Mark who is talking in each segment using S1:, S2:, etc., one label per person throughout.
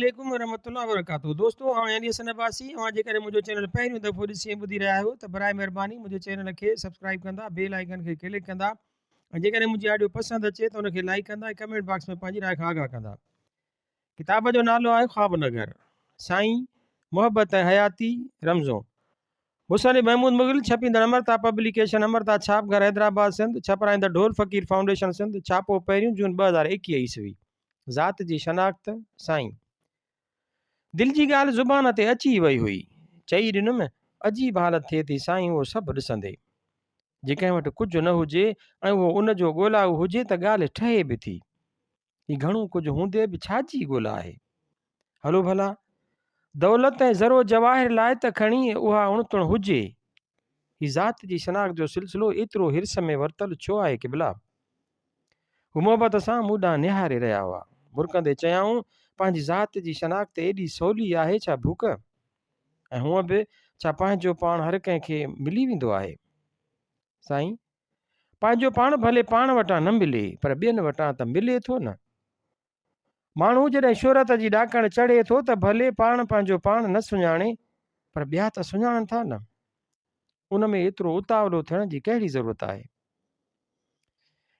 S1: عليڪم ورحمة الله وبرڪاته دوستو آئون علي حسن عباسي اوهان جيڪڏهن منهنجو چينل پهريون دفعو ڏسي ۽ ٻڌي رهيا آهيو ته برائي مهرباني منهنجي چينل کي سبسڪرائب ڪندا بيل آئيڪن کي ڪلڪ ڪندا ۽ جيڪڏهن منهنجي آڊيو پسند اچي ته ان کي لائيڪ ڪندا ۽ ڪمينٽ باڪس ۾ پنهنجي راء کان آگاهه ڪندا ڪتاب جو نالو آهي خواب نگر سائين محبت ۽ حياتي رمزون مصنف محمود مغل، ڇپيندڙ امرتا پبليڪيشن، امرتا ڇاپ گهر حيدرآباد سنڌ، ڇپرائيندڙ ڍول فقير فائونڊيشن سنڌ، ڇاپو پهريون جون 2021 عيسوي. ذات جي شناخت، سائين. دل جي ڳالهه زبان تي اچي ئي وئي هئي. چئي ڏنم، عجيب حالت ٿئي ٿي سائين اهو سڀ ڏسندي. جي ڪنهن وٽ ڪجهه نه هجي ۽ اهو ان جو ڳولائو هجي ته ڳالهه ٺهي به ٿي. هي گهڻو ڪجهه هوندي به ڇا جي ڳولا آهي؟ هلو ڀلا، دولت ۽ زر و جواهر لاء ته کڻي اها اڻتڻ هجي. هي ذات جي شناخت جو سلسلو ايترو حرص ۾ ورتل ڇو آهي قبلا؟ هو محبت سان مون ڏانهن نهاري رهيا هئا. مرڪندي چيائون، پنهنجي ذات جي شناخت ايڏي سولي آهي ڇا ڀوڪ؟ ۽ هونء به ڇا پنهنجو پاڻ هر ڪنهن کي ملي ويندو آهي؟ سائين! پنهنجو پاڻ ڀلي پاڻ وٽان نه ملي پر ٻين وٽان ته ملي ٿو نه. ماڻهو جڏهن شهرت جي ڏاڪڻ چڙهي ٿو ته ڀلي پاڻ پنهنجو پاڻ نه سڃاڻي پر ٻيا ته سڃاڻن ٿا نه. ان ۾ ايترو اتاولو ٿيڻ جي ڪهڙي ضرورت آهي.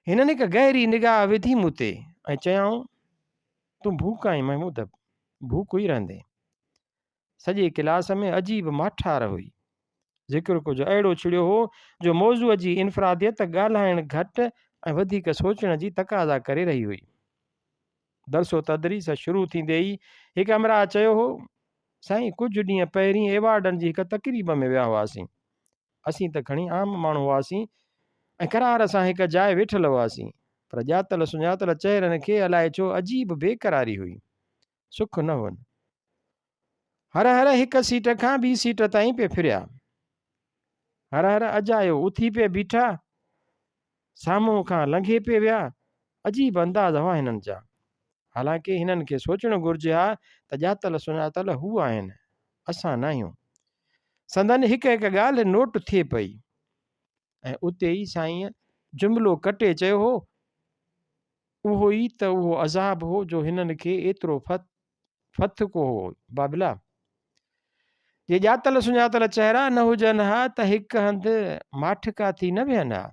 S1: هنن هڪ گهري نگاهه وڌي مون تي ۽ چيائون، تون ڀوڪ آهين محمود، ڀوڪ ئي رهندين. سڄي ڪلاس ۾ عجيب ماٺار هئي. ذڪر ڪجهه اهڙو ڇڙيو هو جو موضوع جي انفراديت ڳالهائڻ گهٽ ۽ وڌيڪ سوچڻ جي تقاضا ڪري رهي هئي. درس و تدريس شروع ٿيندي ئي هڪ همراهه چيو هو، سائين ڪجهه ڏينهن پهرين ايوارڊن جي هڪ تقريب ۾ ويا هئاسين. اسين ته کڻي عام ماڻهو هئاسين ۽ قرار سان هڪ جاء ويٺل هئاسين پر ڄاتل سڃاتل چهرن کي الائي ڇو عجيب بيقراري هئي. سک نه هئن. هر هر هڪ سيٽ کان ٻي سيٽ تائين پئي ڦريا. هر هر اجايو اٿي پئي بيٺا. سامهون کان لنگهي پئي ويا. عجيب انداز هئا هنن جا. حالانڪه هنن کي سوچڻ گهرجي ها ته ڄاتل سڃاتل هو آهن، اسان ناهيون. سندن هڪ هڪ ڳالهه نوٽ ٿئي پئي. ۽ اتي ئي سائينء جملو ڪٽي چيو هو، اهو ئي ته اهو عذاب هو جو هنن کي ايترو ڦٿڪو هو. بابلا! جي ڄاتل سڃاتل چهرا نه هجن ها ته هڪ هنڌ ماٺڪا ٿي نه ويهن ها.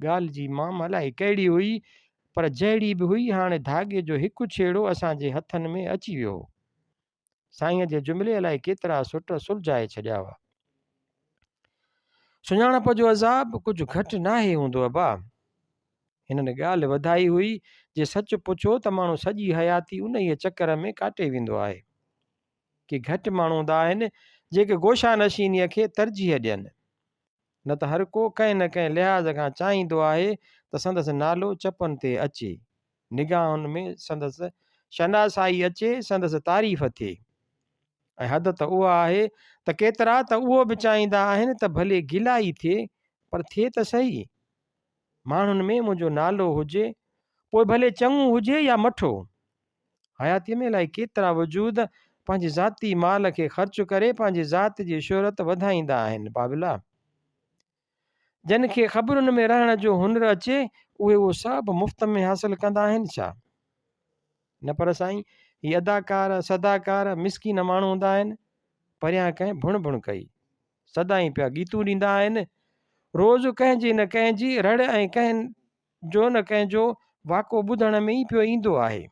S1: ڳالهه جي مام الائي ڪهڙي هئي، پر جهڙي به هئي هاڻي ڌاڳي جو هڪ ڇيڙو اسان جي هٿن ۾ اچي ويو هو. سائينء جي جملي الائي ڪيترا سٽ سلجهائي ڇڏيا هئا. سڃاڻپ جو عذاب ڪجهه گهٽ ناهي هوندو ابا. هنن ڳالهه وڌائي هئي، جي سچ پڇو ته ماڻهو سڄي حياتي انهيء چڪر ۾ ڪاٽي ويندو آهي. ڪي گهٽ ماڻهو هوندا آهن، جيڪي گوشا نشينيء کي ترجيح ڏين. نه ته هر ڪو ڪنهن نه ڪنهن لحاظ کان چاهيندو آهي ته سندس نالو چپن تي اچي. نگاهن ۾ سندس شناسائي اچي، سندس تعريف ٿئي. ۽ حد ته اها آهي ته ڪيترا ته اهو به چاهيندا آهن ته ڀلي گلا ئي ٿئي پر ٿئي ته سهي. ماڻهن ۾ منهنجو نالو هجي، پوء ڀلي چڱو هجي يا مٺو. حياتيء ۾ الائي ڪيترا وجود پنهنجي ذاتي مال کي خرچ ڪري پنهنجي ذات جي شهرت وڌائيندا آهن. بابلا! جن کي خبرن ۾ رهڻ جو هنر اچي، اهي اهو سڀ مفت ۾ حاصل ڪندا آهن ڇا؟ نه پر سائين، هي اداڪار، صداڪار، مسڪين ماڻهو هوندا آهن. پريان ڪنهن ڀڻ ڀڻ ڪئي. سدائين پيا ڳيتون ڏيندا آهن. روز ڪنهن جي نه ڪنهن جي رڙ ۽ ڪنهن جو نه ڪنهن جو واڪو ٻڌڻ ۾ ئي پيو ايندو آهي.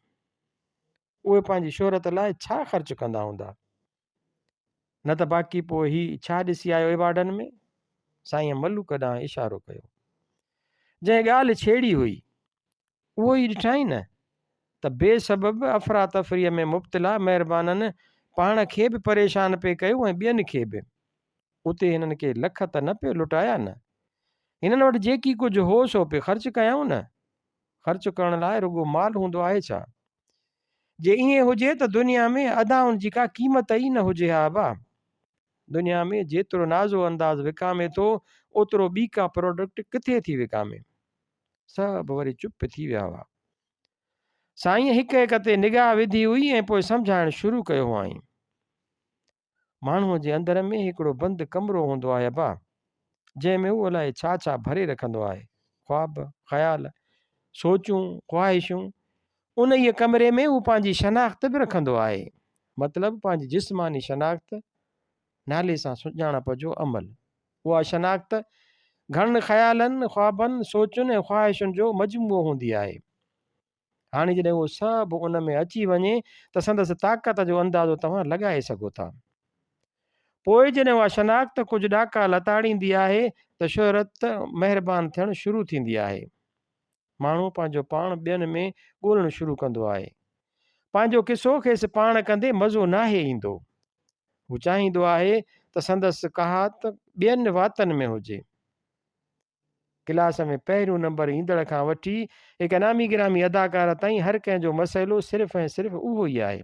S1: اهي پنهنجي شهرت لاء ڇا خرچ ڪندا هوندا؟ نه ته باقي پوء هي ڇا ڏسي آيو ايوارڊن ۾؟ سائينء ملوڪ ڏانهن اشارو ڪيو. جنهن ڳالهه ڇيڙي هئي، اهو ئي ڏٺائين نه ته بي سبب افراتفريء ۾ مبتلا مهربانن پاڻ کي به پريشان پئي ڪيو ۽ ٻين کي به. اتي هنن ڪي لک ته نه پئي لٽايا نه. هنن وٽ جيڪي ڪجهه هو سو پئي خرچ ڪيائون نه. خرچ ڪرڻ لاء رڳو مال هوندو آهي ڇا؟ جي ائين هجي ته دنيا ۾ ادائن جي ڪا قيمت ئي نه هجي ها ابا. دنيا ۾ جيترو نازو انداز وڪامي ٿو اوترو ٻي ڪا پراڊڪٽ ڪٿي ٿي وڪامي. سڀ وري چپ ٿي ويا هئا. سائينء هڪ هڪ تي نگاهه وڌي هئي ۽ پوء سمجهائڻ شروع ڪيو هئائين. ماڻهوء جي اندر ۾ هڪڙو بند ڪمرو هوندو آهي ابا، جنهن ۾ هو الائي ڇا ڇا ڀري رکندو آهي، خواب، خيال، سوچون، خواهشون. انهيء ڪمري ۾ هو پنهنجي شناخت به رکندو آهي. مطلب پنهنجي جسماني شناخت، نالي سان سڃاڻپ جو عمل. اها شناخت گهڻن خيالن، خوابن، سوچن ۽ خواهشن جو مجموعو هوندي آهي. هاڻي جڏهن اهو سڀ ان ۾ اچي وڃي ته سندس طاقت جو اندازو توهان لڳائي سگهو ٿا. پوء جڏهن اها شناخت ڪجهه ڏاڪا لتاڙيندي آهي ته شهرت مهربان ٿيڻ شروع ٿيندي آهي. ماڻهو پنهنجو پاڻ ٻين ۾ ڳولڻ شروع ڪندو آهي. پنهنجو قصو کيس پاڻ ڪندي مزو ناهي ايندو. هو چاهيندو آهي ته سندس ڪهات ٻين واتن ۾ هجي. ڪلاس ۾ پهريون نمبر ايندڙ کان وٺي هڪ نامي گرامي اداڪار تائين هر ڪنهن جو مسئلو صرف ۽ صرف اهو ئي آهي.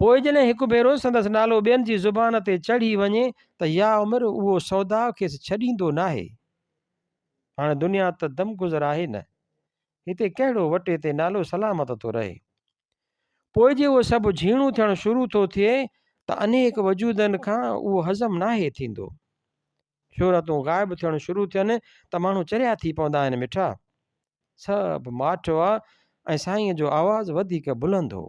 S1: پوء جڏهن هڪ ڀيرو سندس نالو ٻين جي زبان تي چڙهي وڃي ته يا عمر اهو سوداء کيس ڇڏيندو ناهي. هاڻ دنيا ته دم گذر آهي نه. هتي ڪهڙو وٽي تي نالو سلامت ٿو رهي. پوء جي اهو سڀ جهيڻو ٿيڻ شروع ٿو ٿئي ته انيڪ وجودن کان اهو هضم ناهي ٿيندو. شهرتون غائب ٿيڻ شروع ٿين ته ماڻهو چريا ٿي پوندا آهن مٺا. سڀ ماٺ هئا ۽ سائينء جو آواز وڌيڪ بلند هو.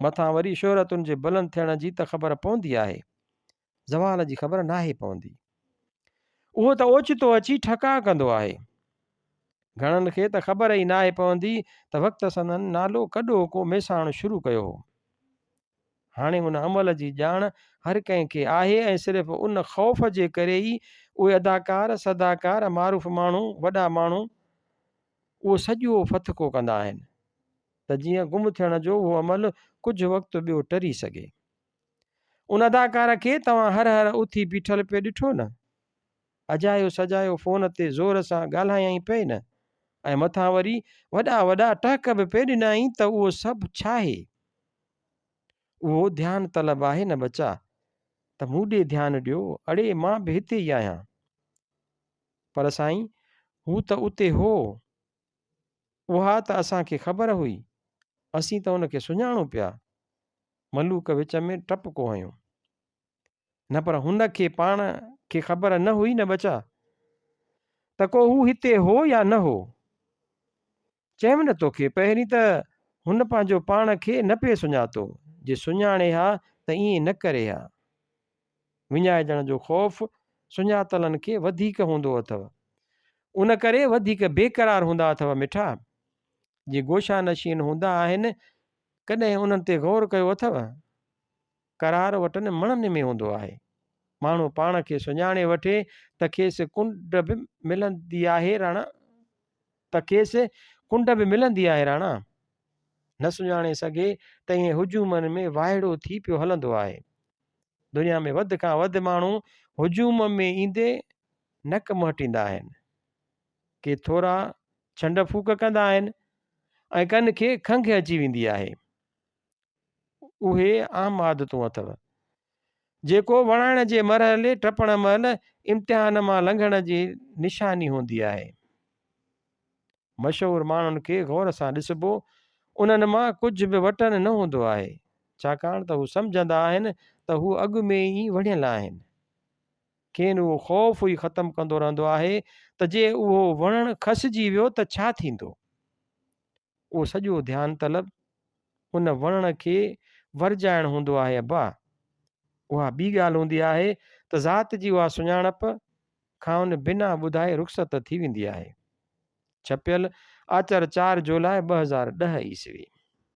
S1: مٿان وري شهرتن جي بلند ٿيڻ جي ته خبر پوندي آهي. زوال جي خبر ناهي پوندي. اهو ته اوچتو اچي ٺڪاء ڪندو آهي. گهڻن کي ته خبر ئي ناهي پوندي ته وقت سندن نالو ڪڏهوڪو ميساڻ شروع ڪيو هو. هاڻي ان عمل جي ڄاڻ هر ڪنهن کي آهي ۽ صرف ان خوف جي ڪري ئي اهي اداڪار، صداڪار، معروف ماڻهو، وڏا ماڻهو اهو سڄو ڦٿڪو ڪندا آهن ته جيئن گم ٿيڻ جو اهو عمل ڪجهه وقت ٻيو ٽري سگهي. ان اداڪار کي توهان هر هر اٿي بيٺل پئي ڏٺو نه؟ اجايو سجايو فون تي زور سان ڳالهايائين پئي نه؟ ۽ مٿان وري وڏا وڏا ٽهڪ به پئي ڏنائين ته اهو سڀ ڇاهي؟ اهو ڌيان طلب آهي نه ٻچا؟ ته مون ڏي ڌيان ڏيو، اڙي مان به هتي ئي آهيان. پر سائين هو ته اتي هو. اها ته اسان کي خبر هئي. اسين ته ان کي سڃاڻون پيا. ملوڪ وچ ۾ ٽپڪو هنيو. نه پر هن کي پاڻ کي خبر نه هئي نه ٻچا ته ڪو هو هتي هو يا نه هو. چيم نه توکي پهرين ته هن پنهنجو پاڻ کي نه پئي سڃاتو، جي سڃاڻي ها ته ائين نه ڪري ها. وڃائجڻ جو خوف سڃاتلن کي وڌيڪ هوندو اٿو. ان ڪري وڌيڪ بيقرار هوندا اٿو مٺا. جي گوشا نشين هوندا آهن ڪڏهن انهن تي غور ڪيو اٿو؟ قرار وٽن مڻن ۾ هوندو آهي. ماڻهو پاڻ کي سڃاڻي وٺي ته کيس ڪنڊ به ملندي آهي راڻا. ته کيس ڪنڊ به ملندي آهي راڻا. نه سڃاڻي سگهي ته ائين هجومن ۾ واهڙو ٿي پيو هلندو آهي. دنيا ۾ وڌ کان وڌ ماڻهو هجوم ۾ ايندي نڪ مهٽيندا آهن. ڪي ٿورا ڇنڊ ڦوڪ ڪندا آهن ۽ ڪن کي کنگهه اچي ويندي آهي. اهي عام عادتون اٿو. جيڪو وڻائڻ جي مرحلي ٽپڻ مهل امتحان مان لنگهڻ جي نشاني هوندي آهي. مشهور ماڻهن کي غور سان ڏسبو، انهن مان ڪجهه به وٽن نه هوندو آهي، ڇاڪاڻ ته هو سمجهندا آهن ته هو اڳ ۾ ئي وڻيل آهن. کين اهو خوف ئي ختم ڪندو رهندو آهي ته جي اهو وڻڻ کسجي ويو ته ڇا ٿيندو؟ اهو سڄو ڌيان طلب ان وڻڻ کي ورجائڻ هوندو آهي ابا! اها ٻي ڳالهه هوندي آهي ته ذات جي اها سڃاڻپ کانئن بنا ٻڌائي رخصت ٿي ويندي آهي. ڇپيل، آچر چار جولاء 2010 عيسوي.